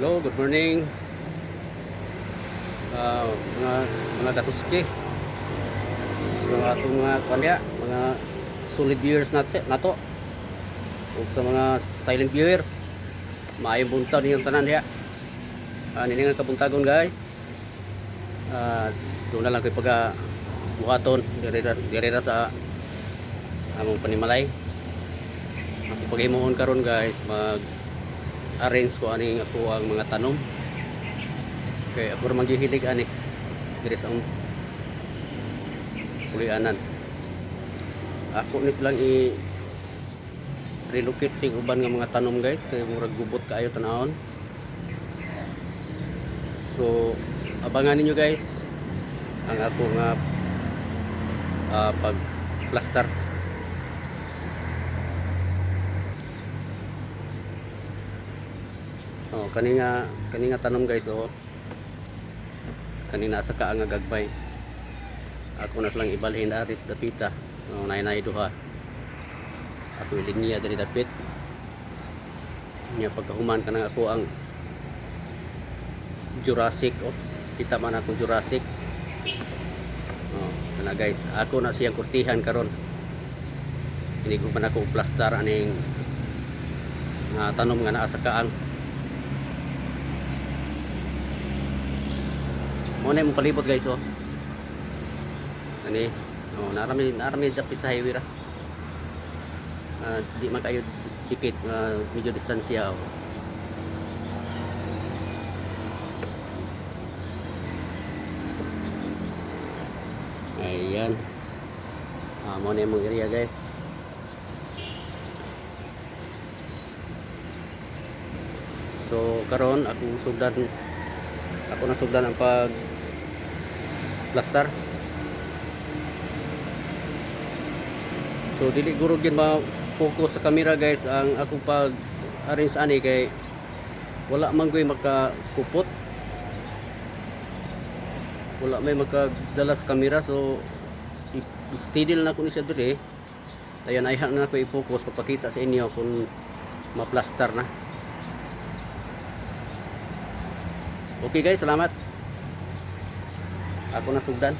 Hello, good morning. Mga katuski sa atong mga kuan diha, mga solid viewers nato nato ug sa mga silent viewer. Maayong buntag ninyong tanan diha. Nini nga kabuntagon, guys. Doon na lang ko'y pagka buhaton dire ra sa among panimalay. Ako paghimuon karon, guys, mag arrange ko aning ako ang mga tanom. Kay ako ra maghihilig ani diri sa among pulianan. Ako nit lang i relocate ting uban nga mga tanom, guys, kay murag gubot kaayo tanawon. So abangan ninyo, guys, ang ako nga pag plaster. Oh, kani nga tanom, guys, oh. Kani nasa kaa nga gagbay. Ako na lang ibalhin ari dapita. Oh, nay duha. Ako ilinya diri dapit. Nya pagkahuman kanang ako ang Jurassic, oh. Kita man akong Jurassic. Oh, kana, guys, ako na siyang kurtihan karon. Inig man ako plaster aning nga tanom nga naa sa kaang. Mo na imong palibot, guys, oh. Ani, oh, narami dapit sa highway ra. Di man kayo dikit, medyo distansya, oh. Ayan. Mo na imong area, guys. So karon ako na sugdan ang pag plaster. So dili guro gyud ma-focus sa camera, guys, ang akong pag arrange ani kay wala man ko'y makakupot. Wala may makadala sa camera, so steady lang ako ni siya diri. Ayan, ay na ako i-focus pagpakita sa inyo kung ma-plaster na. Okay guys, salamat. Ako na sugdan.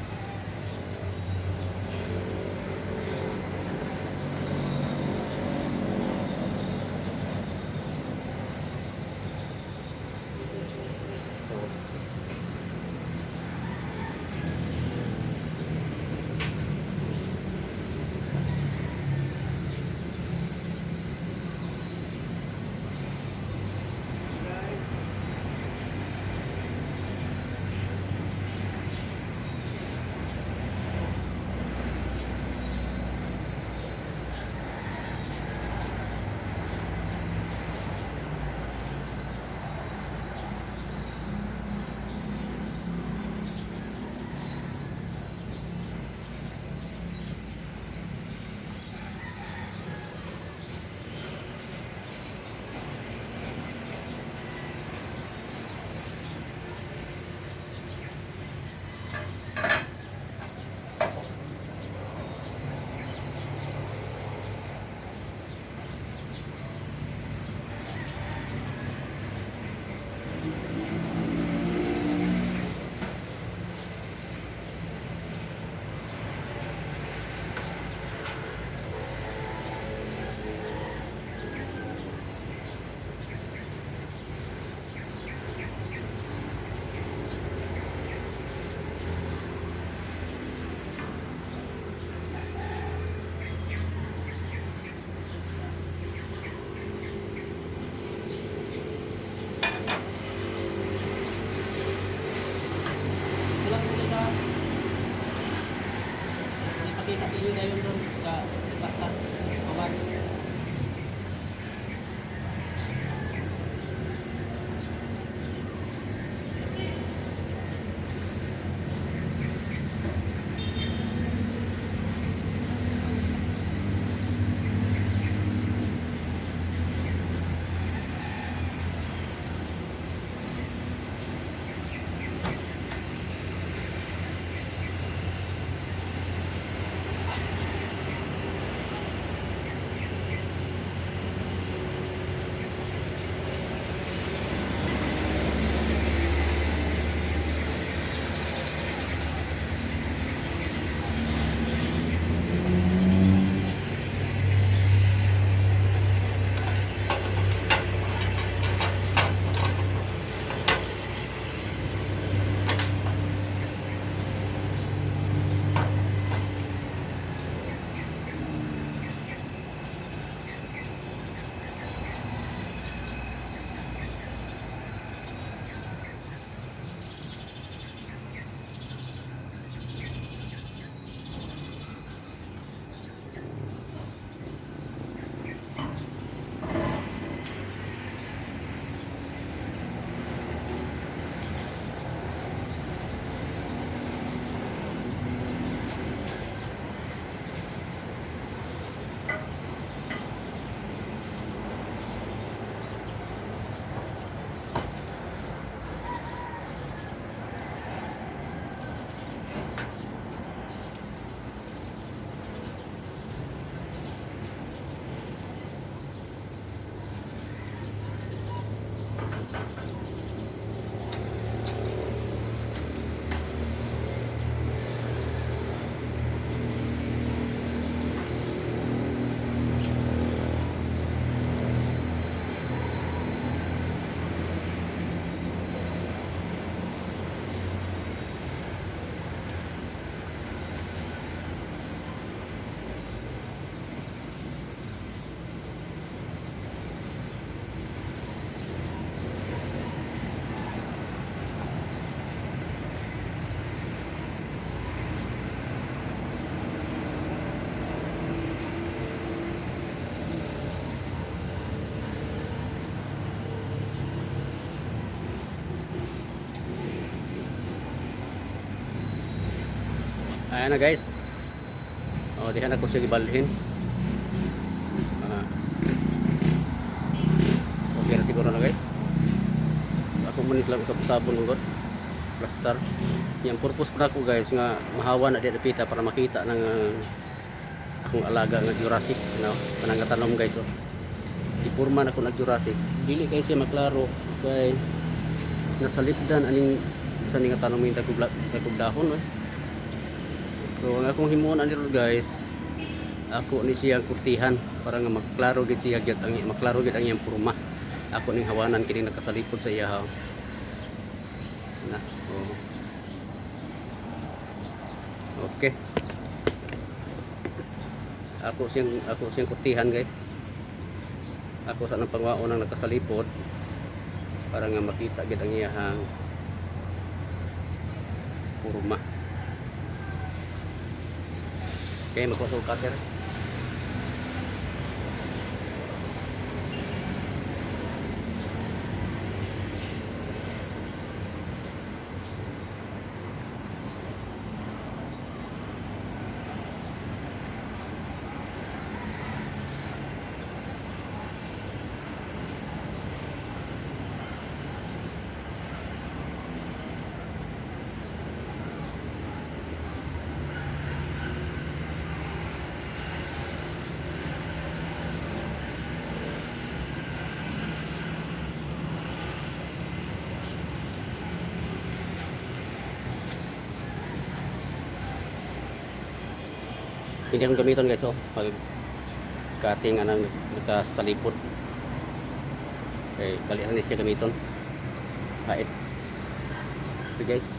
Kulang mo sa ipakita sa inyo na yun doon sa basta Mawar. Ayan na, guys. O, diha na ko siya gibalhin. Ah. Okay na siguro na, guys. Ako man sila usab-usabon gud. Plaster. Yang purpose pa nako, guys, nga mahawa na di dapita para makita ng akong alaga nga Jurassic, no? Kanang nga tanom, guys, oh. Gipurma na ko nag Jurassic. Dili kay siya maklaro kay nasalipdan aning sa ning nga tanom yung dagkog dahon, eh. So ang akong himuon ani ron, guys, ako ni siyang kurtihan para nga maklaro gid ang iyang purma. Ako ning hawanan kini nakasalikod sa iya. Na. Oh. Okay. Ako siyang kurtihan, guys. Ako sa nang pangwaon ang nakasalipod para nga makita gid ang iyahang purma. Okay, magkuha sa cutter. Hindi akong gamiton, guys, oh, pag cutting anang nakasalipod. Okay, bali na siya gamiton. Pait. Okay, guys.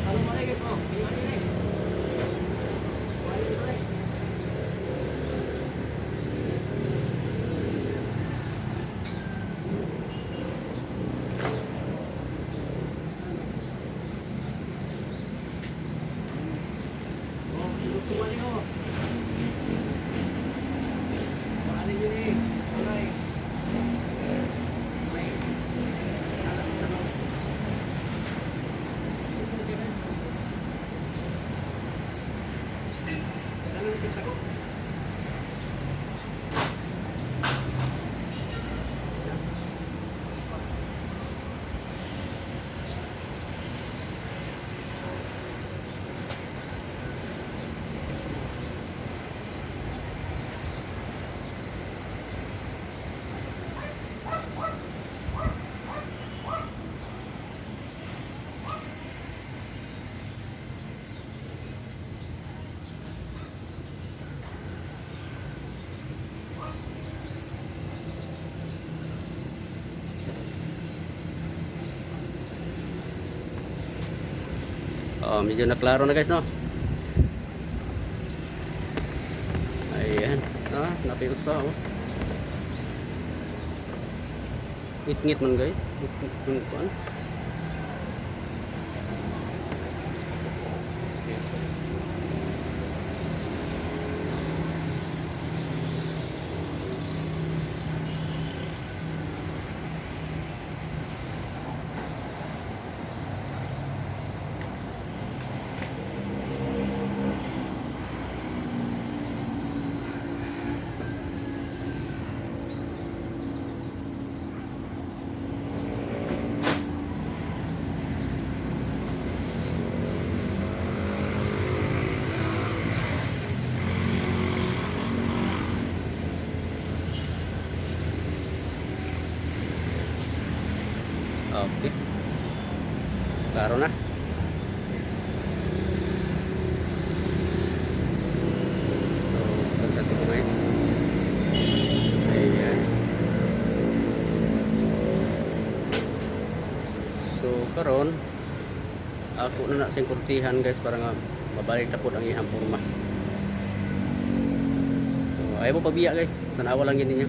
Ano mo guys, oh. Tingnan niyo eh. Wala niyo eh. Oh, gusto mo niyo. Wala niyo eh. Wala eh. May alam ano. Ito siya, guys. Ano siya tako? Oh, medyo naklaro na, guys, no? Ayan. Ah, napiusa, oh. Ngit-ngit man, guys. Ngit-ngit man kuan. Yes. Klaro na. So, saan sa ko ngayon? Ayan. So, karon ako na na siyang kurtihan, guys, para nga mabalik na po ang iyang porma. So, ayaw mo pabiya, guys. Tanawa lang yun ninyo.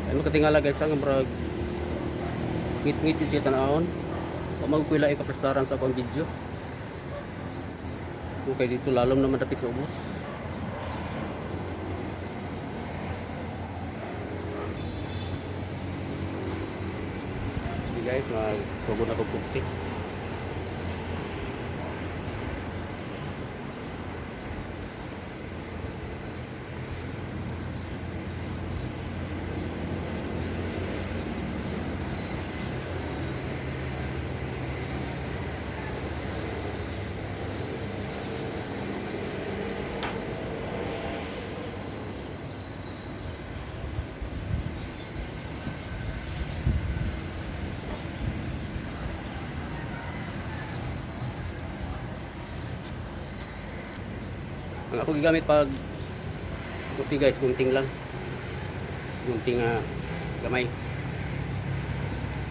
Ay makatingala, guys, ang murag ngit-ngit yun siya tanawon. Wa magkuila ikaplastaran sa akong video. Okay, dito lalom naman dapit sa ubos. Okay guys, magsugod ako pukti. Ang ako gigamit pag kuti, guys, gunting lang. Gunting nga gamay.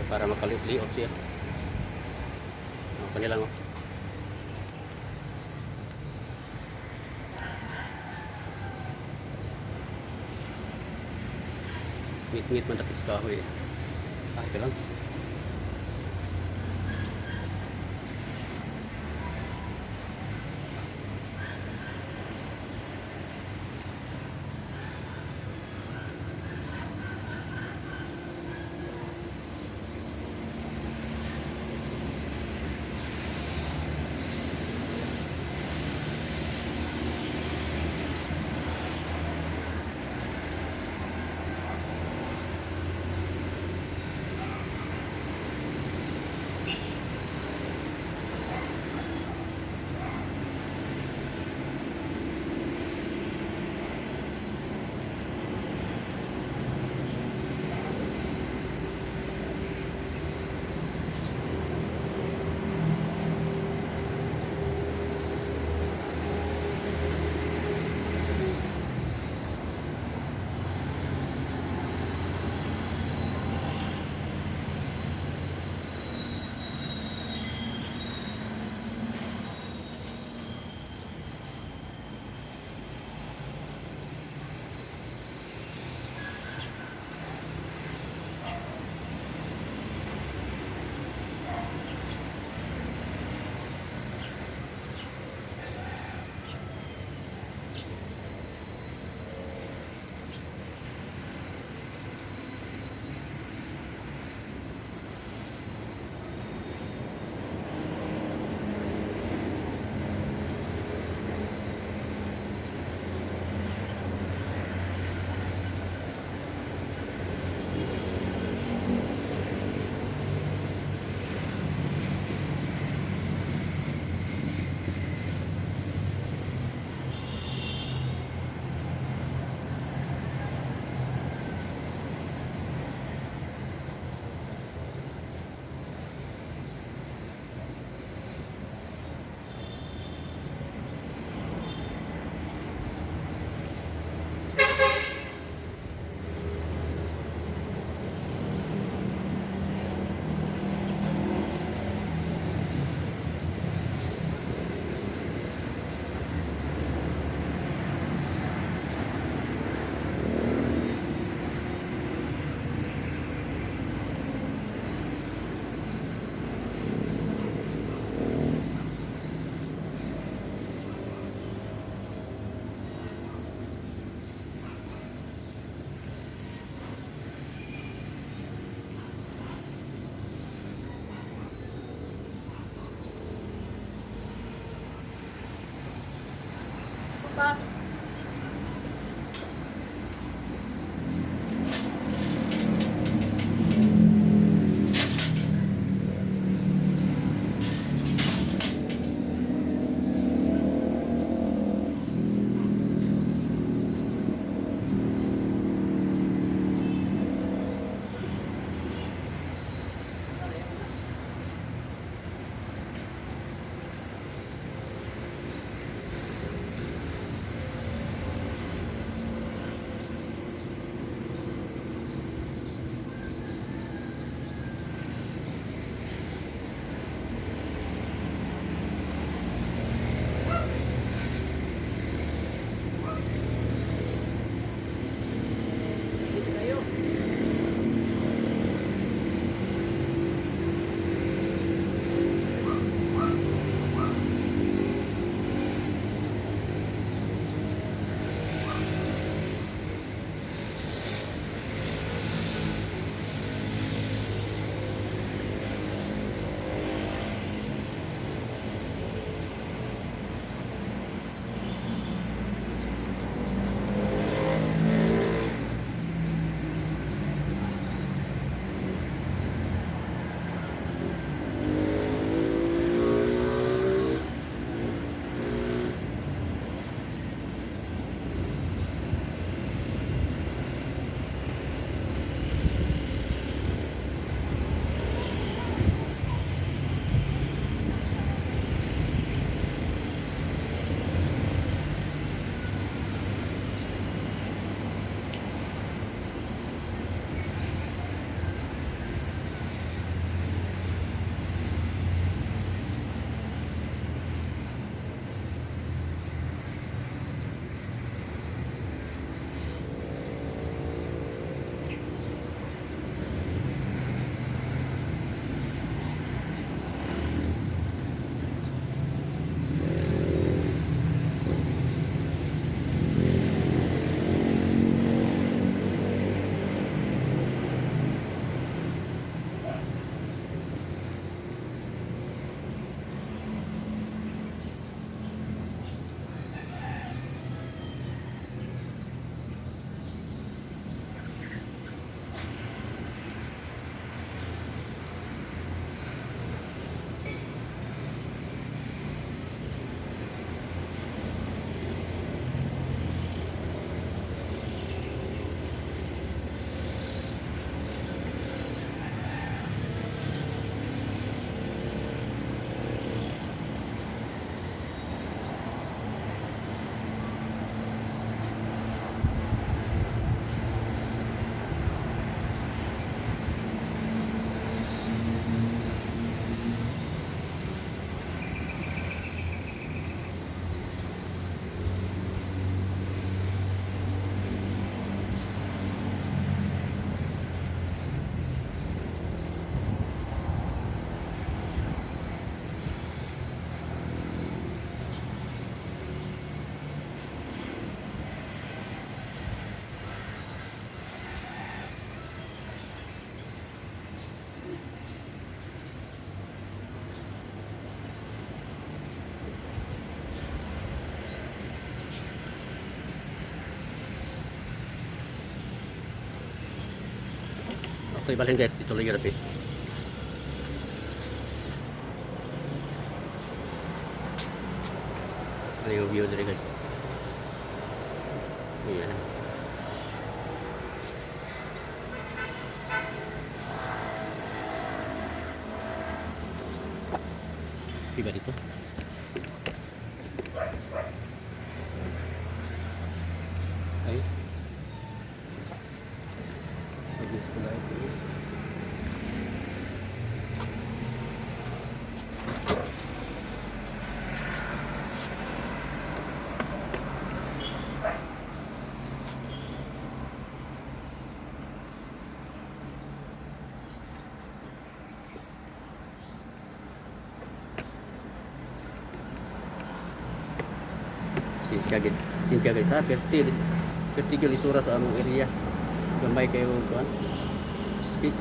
Para makaliot-liot siya. Ang kanilang oh. Ngit-ngit man dapit sa kahoy. Ah, ito lang. Pa. Dito kayo. Okay, balhin guys, dito lang yung. Ano yung view dito, guys? Ayan. Diba dito? Ay. Against the light. Sinsya gid, sinsya guys ha, perti perti gyud lisura sa among area. Gamay kayo kuan. Space.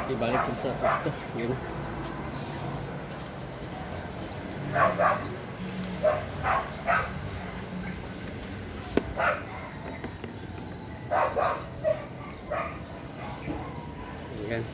Ibalik ko sa gusto. Yun. Ayan.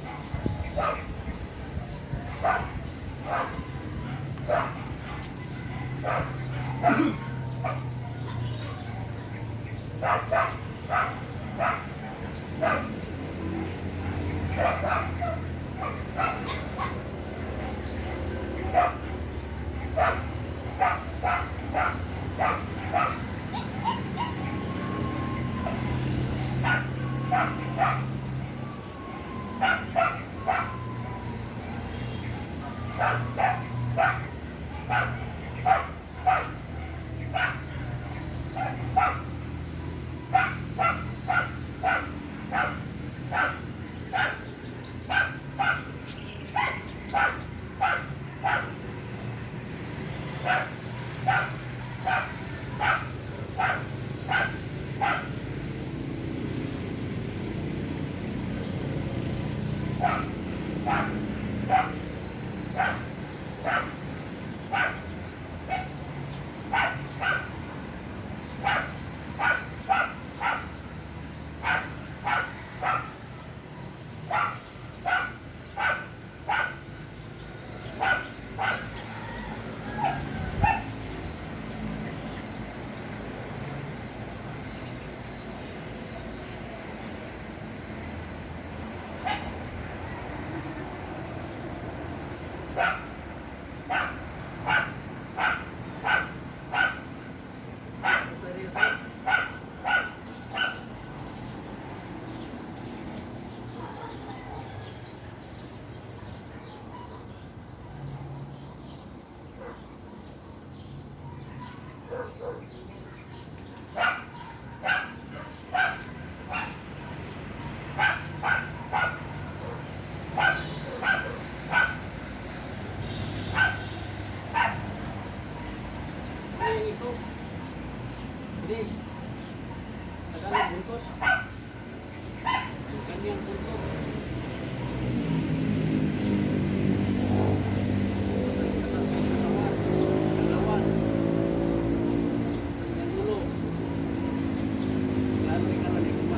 Ay, ito. Hindi. Tagalog, buntot. Ang kanyang buntot. Lawas. Ang ulo. Lalo ikaw na ikaw.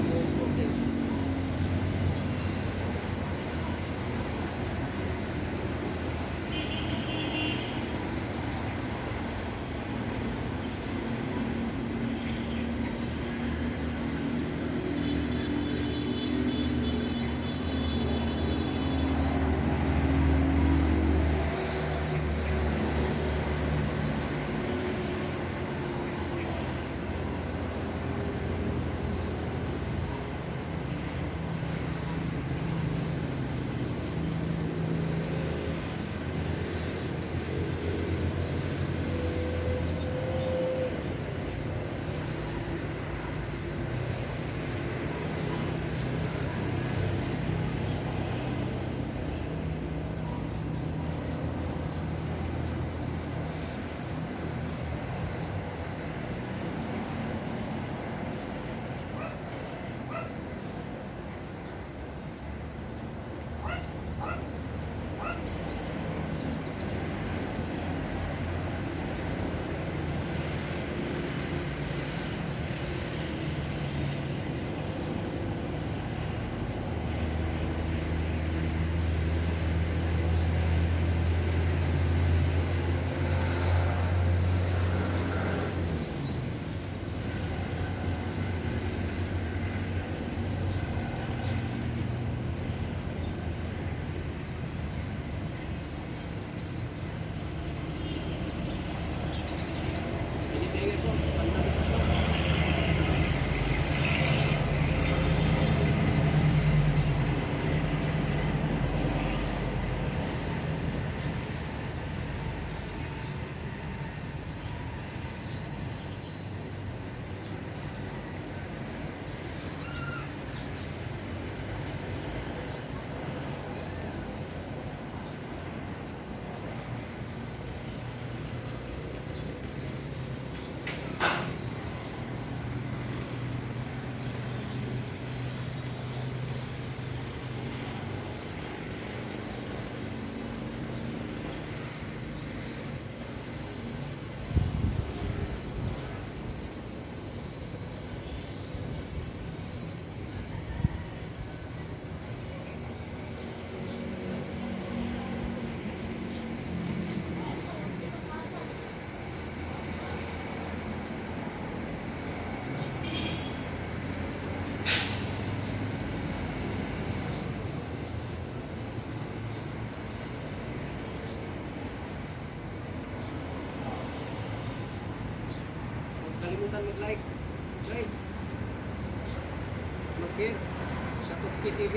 Kalimutan mag-like, guys. Mag-share sa Tupski TV.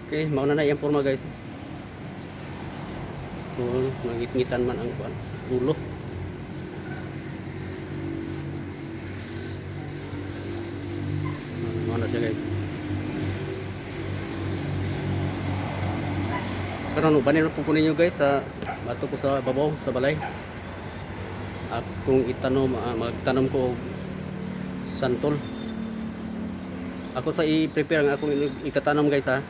Okay, mauna na iyang forma, guys. Kung nangit-ngitan man ang kuan, ulo. Mauna siya, guys. Karon ubanin po ko ninyo, guys, sa bato ko sa babaw sa balay. At kung itanom, magtanom ko og santol. Ako sa i-prepare ang akong itatanom, guys, ha.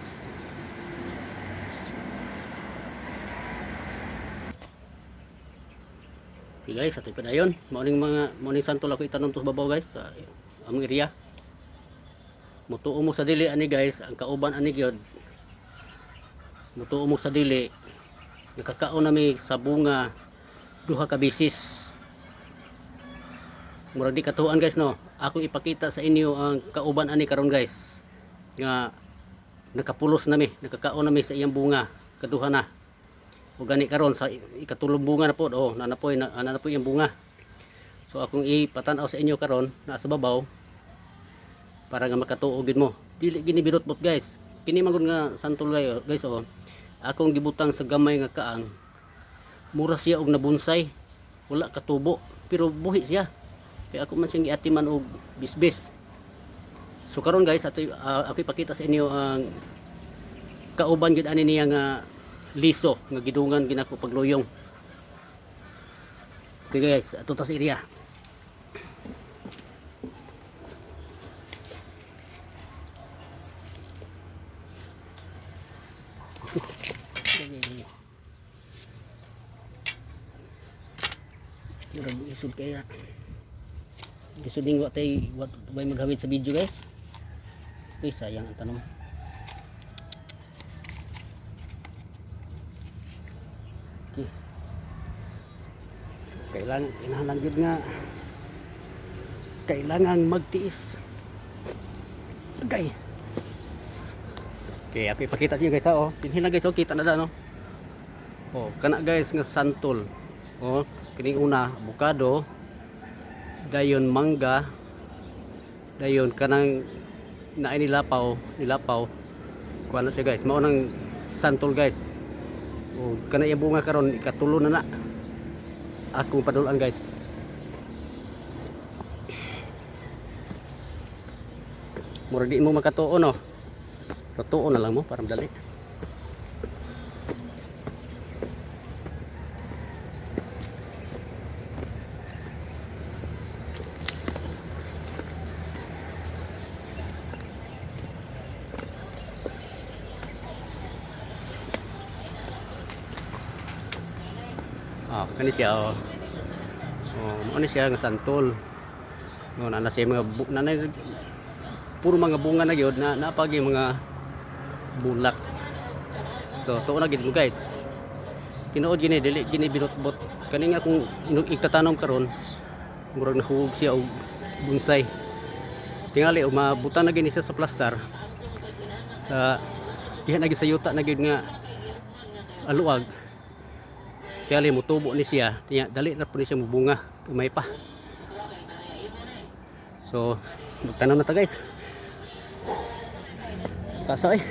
Okay guys, ato padayon. Mao ning santol ako itanom to sa babaw, guys, sa among area. Mutuo mo sa dili ani, guys, ang kauban ani gyud. Mutuo mo sa dili. Nakakaon nami sa bunga duha ka bisis. Murag di katuan, guys, no. Ako ipakita sa inyo ang kauban ani karon, guys. Nga nakapulos nami, nakakaon nami sa iyang bunga, kaduha na. O gani karon sa ikatulong bunga na po, oh, nanapoy na, nanapoy yung bunga. So akong ipatan-aw sa inyo karon naa sa babaw para nga makatuo gid mo. Dili gini binutbot, guys. Kini man gud nga santol, guys, oh. Akong gibutang sa gamay nga kaang. Mura siya og nabunsay. Wala katubo pero buhi siya. Kaya ako man siyang giatiman og bisbis. So karon, guys, ato ako ipakita sa inyo ang kauban gyud ani niya nga liso nga gidungan ginako pagluyong. Okay guys, ato ta sa area. Murag isod kaya. Isod ning wa tay wa way maghawid sa video, guys. Uy, sayang ang tanom. Okay. Kailangan kinahanglan gyud nga kailangan magtiis. Okay. Okay, ako ipakita niyo, guys, ha, oh. Dinhi lang, guys, oh, kita na da, no. Oh, kana, guys, nga santol. Oh, kining una abukado, dayon mangga, dayon kanang naay nilapaw, nilapaw. Kuha na siya, guys. Mao nang santol, guys. Oh, kana iya bunga karon ikatulo na na. Akong padulan, guys. Murag di mo makatuo, no. Pero tuo na lang mo para madali. Ah, kani siya, oh. Oh, mao ni siya nga santol. No, na siya mga na, puro mga bunga na gyud na napagi mga bulak. So, tuo na gid mo, guys. Tinuod gini, dili gini binotbot. Kani nga kung igtatanom karon, murag nahubog siya og bonsai. Tingali og mabutan na gini siya sa plaster. Sa diha na gyud sa yuta na gyud nga aluag. Tingali motubo ni siya, tinya dali na po ni siya mobunga, gamay pa. So, magtanom na ta, guys. Taas eh.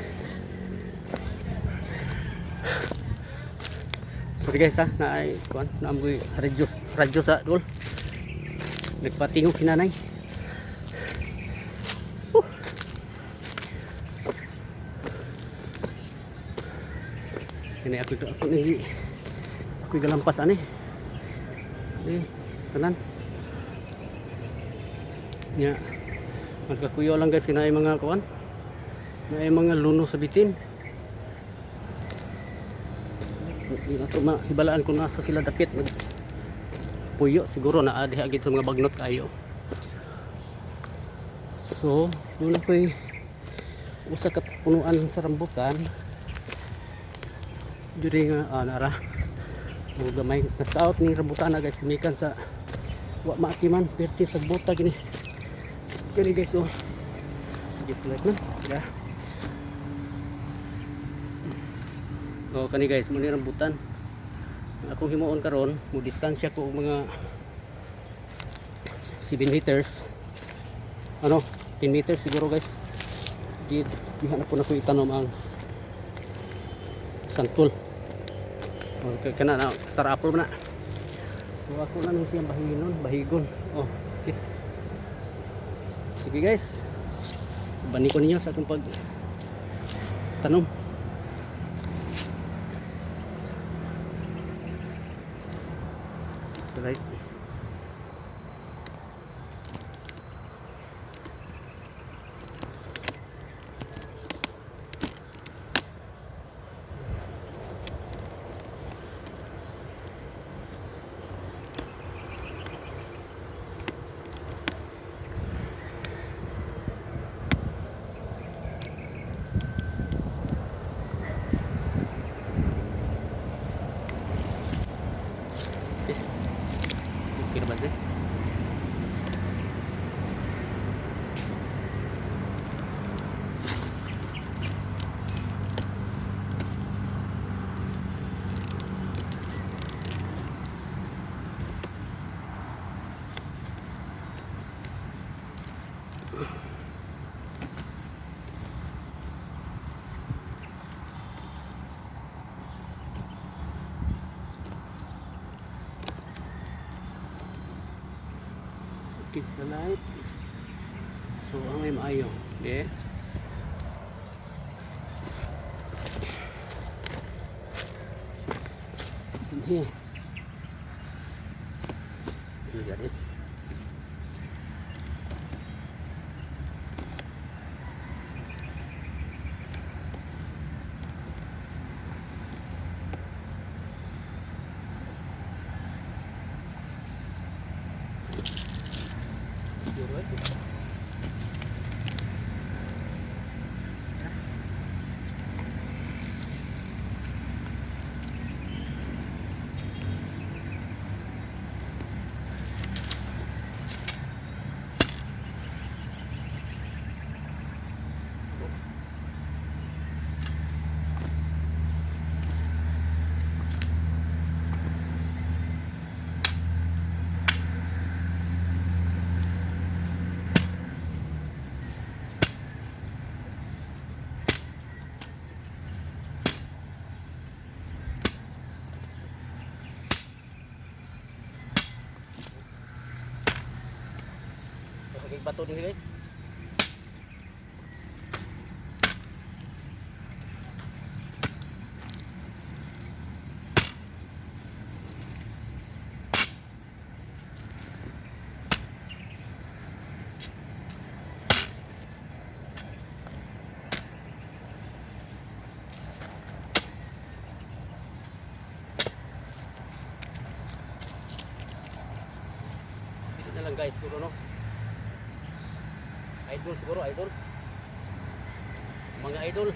Sorry, guys, ha, na ay kuan, na amoy radyo radyo sa dol. Nagpatingog si nanay. Whew. Kini ako ako ni ako galampas ani. Eh, tanan. Nya. Magkakuyo lang, guys, kinaay mga kuan. Naay mga luno sa bitin. Di na to mahibalaan kung nasa sila dapit nag puyo, siguro na diha gid sa mga bagnot kayo. So, muna ko'y usa ka punuan sa rambutan. Diri nga nara. O gamay nasa out ni rambutan na, guys, gumikan sa wa maatiman perti sa buta gini. Gini, guys, oh. Just like man. Yeah. Oh, kani, guys, mo ni rambutan. Ang akong himuon karon, mo distansya ko og mga 7 meters. Ano, 10 meters siguro, guys. Di diha na po na ko itanom ang santol. Okay, kana na star apple man na. So ako na nang siyang bahinon, bahigon. Oh, okay. Sige, guys. Bani ko ninyo sa akong pag tanom. Right. Okay. Okay na ba ito? Kiss the light. So, ang may maayo. Okay. In here. You got it. Guys. Okay, bato din, guys. Dito na lang, guys, siguro, no. Idol siguro, idol. Mga idol.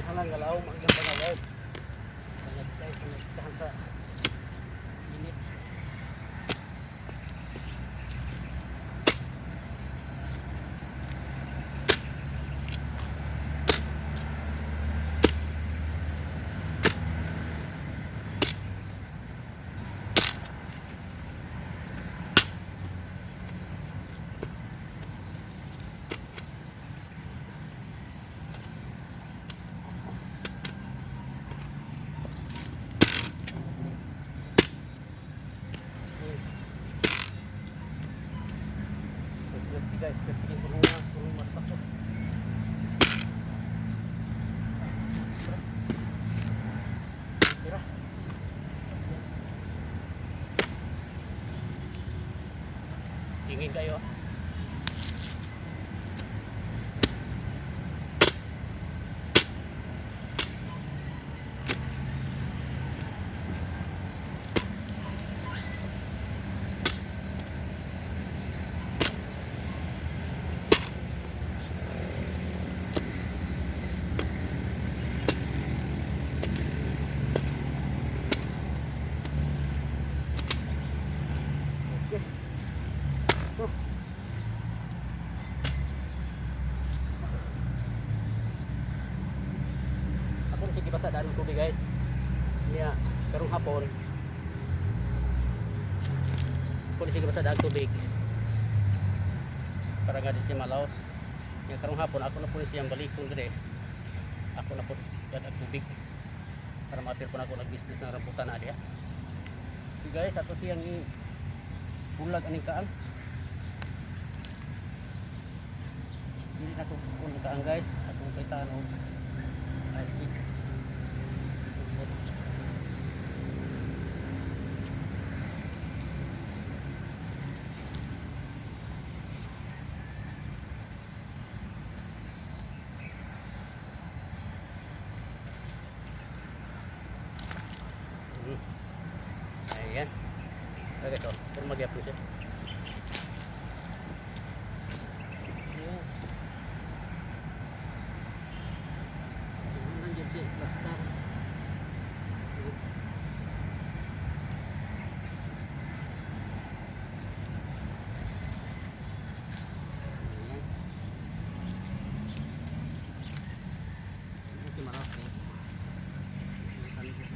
Halang galaw, mga guys. Mga guys, mga sa init. Swerte, guys, swerte kay corona, corona mas takot. Tira. Tingin kayo. Okay. Ito. Ako na sige basa daan tubig, guys. Niya karong hapon. Ako na sige basa daan tubig. Para nga di siya malaos. Niya karong hapon ako na po ni siyang balikon dire. Ako na po daan tubig. Para maapil po na ako nag-business ng rambutan na diha. Okay guys, ato siyang i bulag aning kaang. Dili na ko kung kaang, guys, atong kitaan og ay. Ayan. Okay, so, pero magyapon siya. Ayan. Nandiyan siya, plaster. Ayan. Ayan. Okay, maras eh.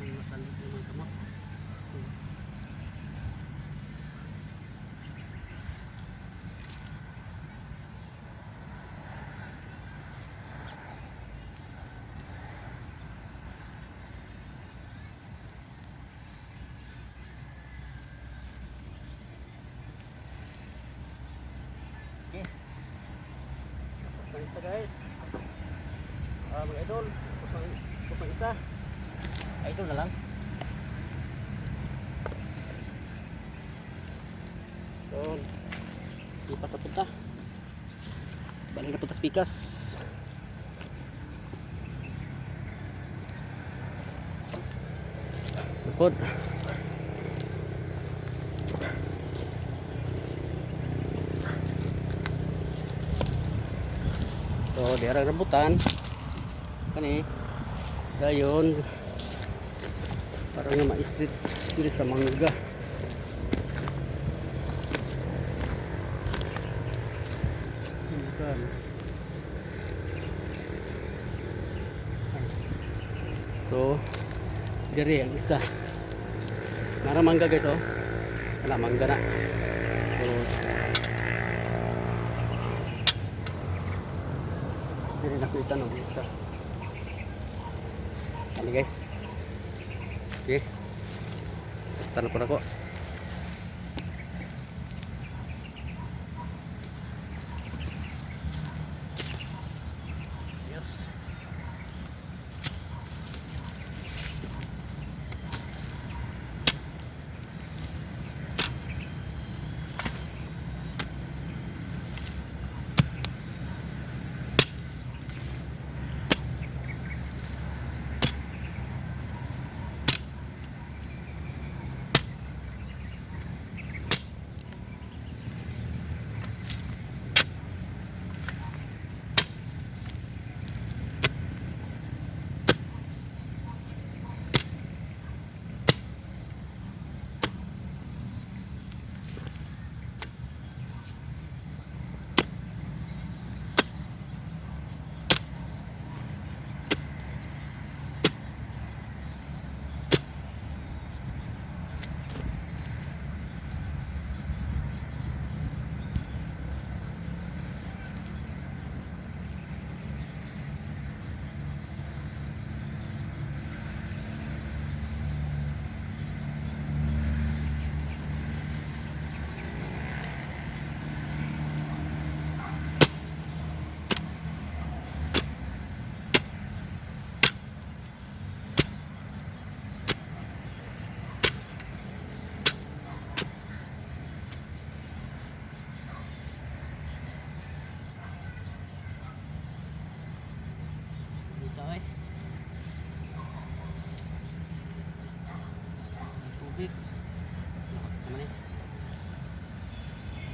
Matandok yung mga kamot. Isa guys. Ah, mga idol, kusang kusang isa. Idol na lang. So, lipat na punta. Balik na punta sa pikas. Napod. So, dira rambutan. Kani. Dayon. Parang nga ma-street street sa mangga. Rambutan. So, diri ang isa. Nara mangga guys oh. Wala mangga na. So, diri na ko itanong isa. Ano guys? Okay. Basta na po na ko. Yes. Dito ay. Ang tubig. Lakot naman eh.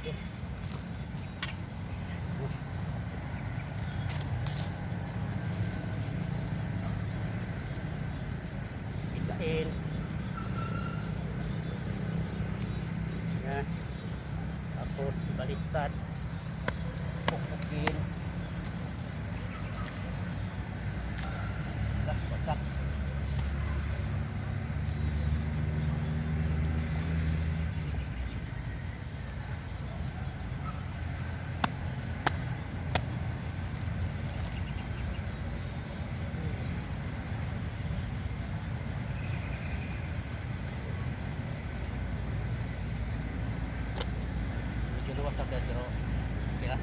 Okay. Oh. Ikain. Yan. Tapos ibaliktad. Pukpukin. Wasak, wasak. Medyo nawasak guys, pero okay lang.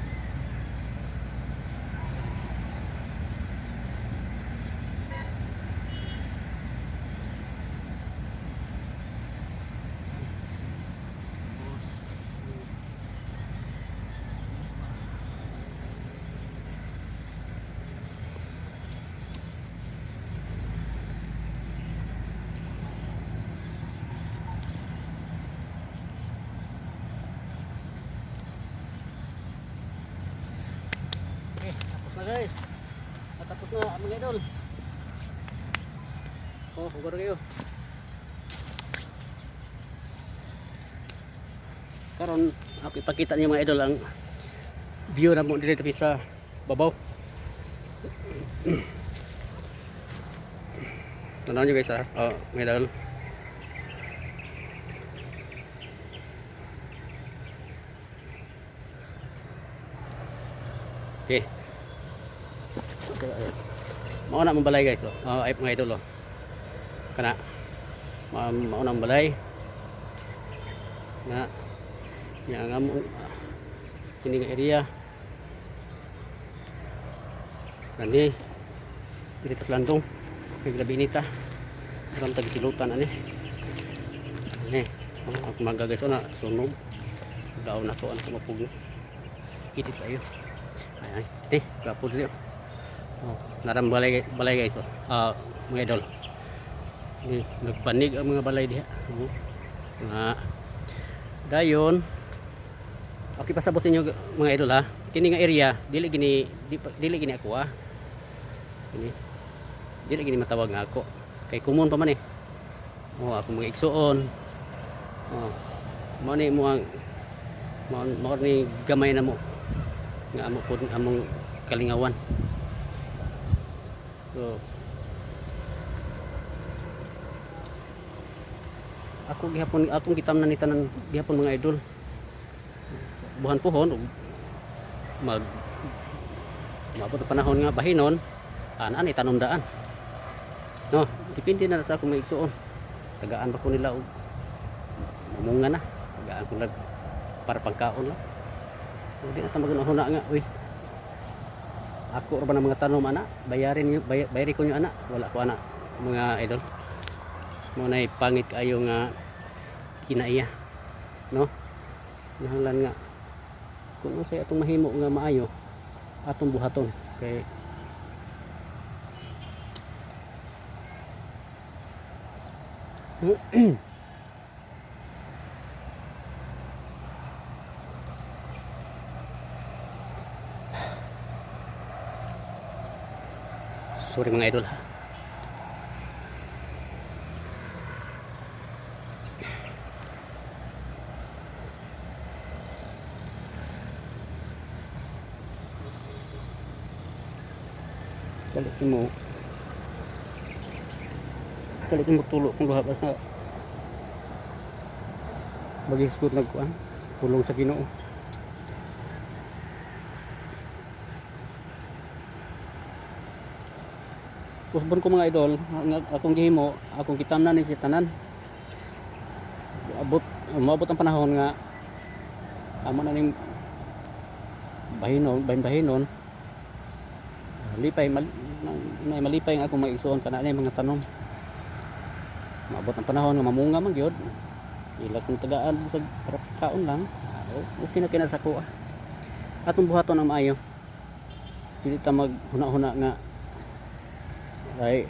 Tapos, okay, tapos na guys. At tapos na mga idol. Oh, huwag kayo. Karon ako ipakita niyo mga idol ang view na mo diri sa babaw. Tanaw niyo guys ah. Oh, mga idol. Okay. Okay, ayun. Mao na mong balay guys oh. Oh, ay mga idol oh. Kana. Mao na ang balay. Na nya nga mo kini nga area. Kani diri ta sa landong. Kay grabe inita. Ram tag silutan ani. Ani, ang mangga guys, oh, na sunog. Daon na to ang mapugno. Init kayo. Ay, ay, eh, gwapo diri, oh. Oh, naram balay balay guys, oh. Ah, mga idol. Ni nagbanig ang mga balay diha. Oh. Nga dayon. Okay, pasabot ninyo mga idol ha. Kini nga area dili gini dili gini ako ah. Kini dili gini matawag nga ako. Kay common pa man eh. Oh, ako mga igsuon. Oh. Mao ni mo ang mao mao ni gamay na mo nga amo pud among kalingawan. So ako gihapon akong gitamnan ni tanan gihapon mga idol. Buhan puhon ug mag maabot ang panahon nga bahinon anaan itanom daan. No, depende na sa akong mga igsuon. Tagaan ba ko nila og mamunga na. Tagaan ko lag para pagkaon lang. So, di na ta magunahuna nga, uy. Ako ra ba ng mga tanom ana? Bayarin niyo, bayari ko niyo ana. Wala ko ana mga idol. Mo nay pangit kaayo nga kinaiya. No? Nahalan nga kung unsay atong mahimo nga maayo atong buhaton kay sorry mga idol ha. Kalit mo. Kalit mo tulo kung luha basta magisgot nagkuan pulong sa Ginoo. Usbon ko mga idol, ang akong gihimo, akong gitamnan ni si tanan. Abot moabot ang panahon nga amo na ning bahinon, bahin-bahinon. Lipay mal, na, malipay nga akong maigsuon kana ni mga tanom. Maabot ang panahon nga mamunga man gyud. Ila kong tagaan sa para kaon lang. Ah, okay na kina sa kuha. Atong buhaton ang maayo. Dili ta maghuna-huna nga ay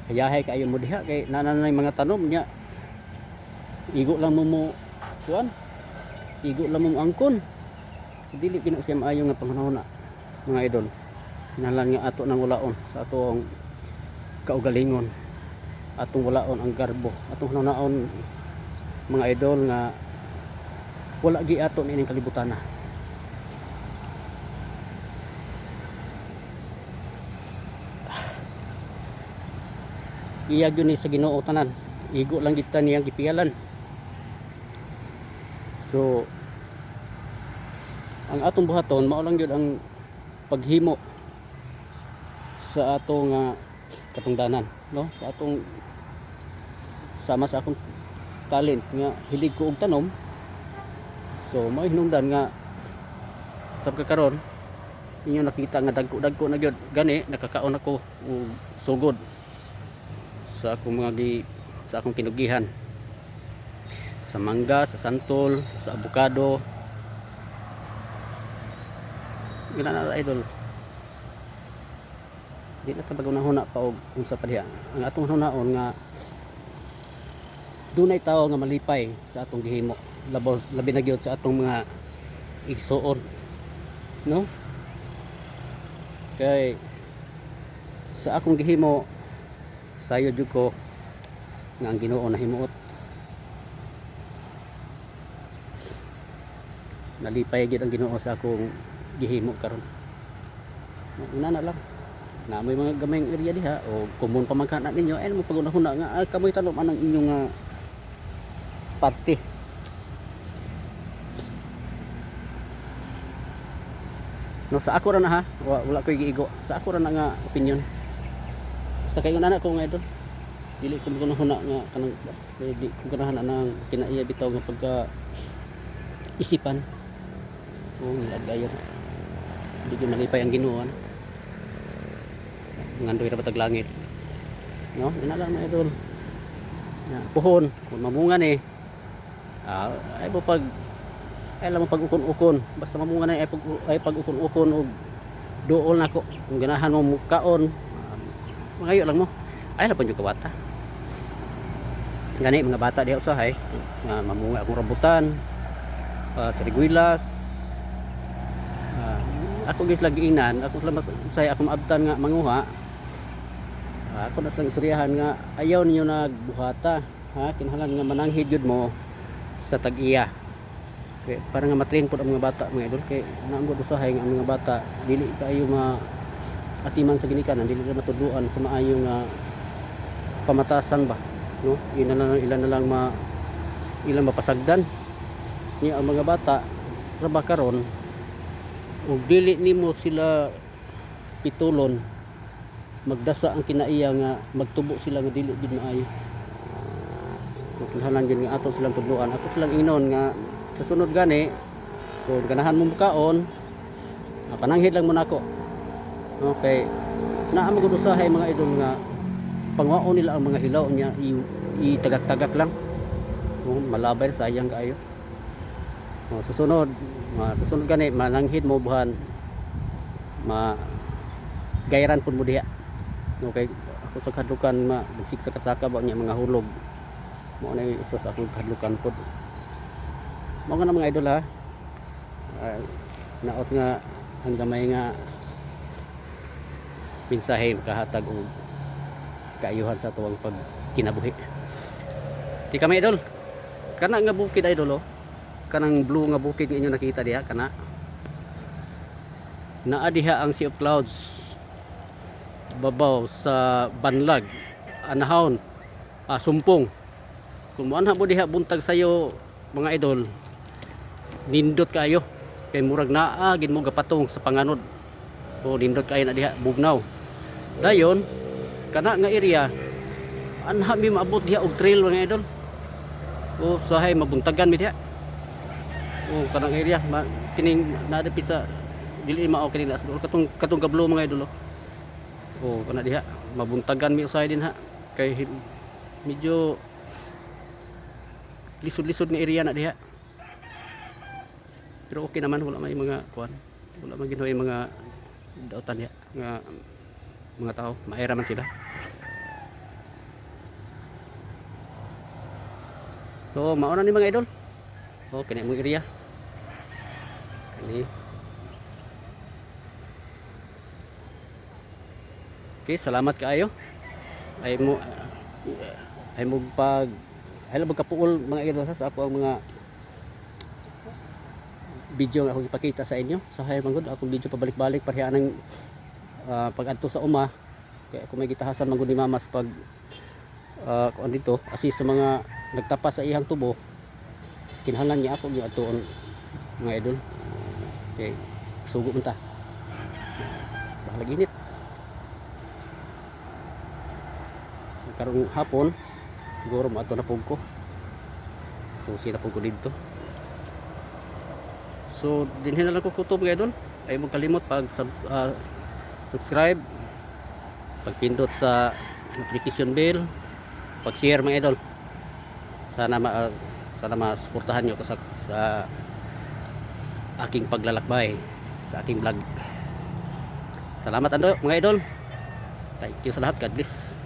hayahay kaayo mo diha kay nananay mga tanom nya. Igo lang mo mo kuan. Igo lang mo mo angkon. So, dili kina siya maayo nga panghuna mga idol. Kinahanglan nga ato nang walaon sa atong kaugalingon. Atong walaon ang garbo. Atong hunaon mga idol nga wala gi ato niining kalibutan na. Iya gyud ni sa Ginoo tanan. Igo lang kita niyang gipiyalan. So ang atong buhaton mao lang gyud ang paghimo sa atong katungdanan, no? Sa atong sama sa akong talent nga hilig ko og tanom. So mao hinungdan nga sa pagkakaron inyo nakita nga dagko-dagko na gyud gani nakakaon ako og sugod sa akong mga gi, sa akong kinugihan sa mangga, sa santol, sa abukado. Gina na idol. Di na ta magunahuna pa og unsa pa diha. Ang atong hunaon nga dunay tawo nga malipay sa atong gihimo. Labaw, labi na gyud sa atong mga igsuon. No? Kay sa akong gihimo sayo jud ko nga ang Ginoo nahimuot. Nalipay gyud ang Ginoo sa akong gihimo karon. Inana lang. Na may mga gamayng area diha o common pa man kana ninyo ay mo pagunahuna nga ah, kamoy tanom anang inyong nga parte. No, sa ako ra na ha, wala ko'y giigo. Sa ako ra na nga opinion. Basta kayo na ko nga idol. Dili ko magunahuna nga kanang dili ko ganahan anang kinaiya bitaw nga pagka isipan. Oo, nilagayon. Hindi gyud malipay ang Ginoo. Ano? Ngandoy ra batag langit. No, ina lang, mga idol. Ya, puhon kung mamunga ni. Ah, ay mo pag ay lang mo pag ukon-ukon, basta mamunga na ay pag ukon-ukon og duol nako. Kung ganahan mo mukaon, mangayo lang mo. Ay lang pud kawata. Gani mga bata diha usahay nga mamunga akong rambutan, sariguilas. Ako gis lagi inan, ako lang mas usahay ako maabtan nga manguha. Ako na silang istoryahan nga ayaw ninyo nagbuhata, ha, kinahanglan nga mananghid gyud mo sa tag-iya. Kay para nga matrain pud ang mga bata, mga idol, kay naamot usahay nga ang mga bata dili kaayo ma atiman sa ginikanan, dili na matudluan sa maayo nga pamatasan ba, no? Ila na lang, ila na lang ma ilang mapasagdan niya ang mga bata ra karon. Ug dili nimo sila pitulon, magdasa ang kinaiya nga magtubo sila nga dili gid maayo. So kinahanglan gyud nga ato silang tudluan. Ako silang ingnon nga sa sunod gani, kung ganahan mo mukaon, pananghid lang mo nako. Okay, naa man gud usahay, mga idol, nga pangwaon nila ang mga hilaw niya, itagak-tagak lang. Oh, malabay, sayang kaayo. Oh, susunod, susunod gani mananghid mo buhan, ma gayran pud mo diha. Okay, ako sa kahadlukan ma magsik sa kasaka ba niya mga hulog. Mao na yung usa sa akong kahadlukan pod. Mao nga na, mga idol, ha. Naot nga ang gamay nga mensahe makahatag og kaayuhan sa atuang pagkinabuhi. Di kami, idol. Kana nga bukid, idol, oh. Kanang blue nga bukid nga inyo nakita diha kana. Naa diha ang Sea of Clouds babaw sa Banlag, Anahon, Sumpong. Kung muanha mo diha buntag sayo, mga idol, nindot kayo. Kay murag naa gid mo gapatong sa panganod. O nindot kayo na diha, bugnaw. Dayon kana nga area, anha mi maabot diha og trail, mga idol. O sahay mabuntagan mi diha. O kanang area ma, kining naa sa dili mao kini na katong katong gablo, mga idol, oh. O kana diha mabuntagan mi usahay din ha kay medyo lisod-lisod nga area na diha. Pero okay naman, wala may mga kuan, wala man ginoy mga dautan diha nga mga tao, maera man sila. So mauna ni, mga idol. Okay na imong area kani. Okay, salamat kaayo. Ay mo pag ay lang kapuol, mga idol, sa ako ang mga video nga akong ipakita sa inyo. Sa hay man gud akong video pabalik-balik pareha ng pag-adto sa uma kay ako may gitahasan man gud ni mamas pag kuan dito assist sa mga nagtapas sa iyang tubo. Kinahanglan niya ako gyud atuon, mga idol, kay sugo man ta, bahalag init karong hapon. Siguro moadto na pug ko, susi na pug ko didto. So dinhi na lang ko kutob, mga idol. Ay mo kalimot pag subscribe, pagpindot sa notification bell, pag share, mga idol. Sana masuportahan niyo ko sa aking paglalakbay sa aking vlog. Salamat ando, mga idol. Thank you sa lahat. God bless.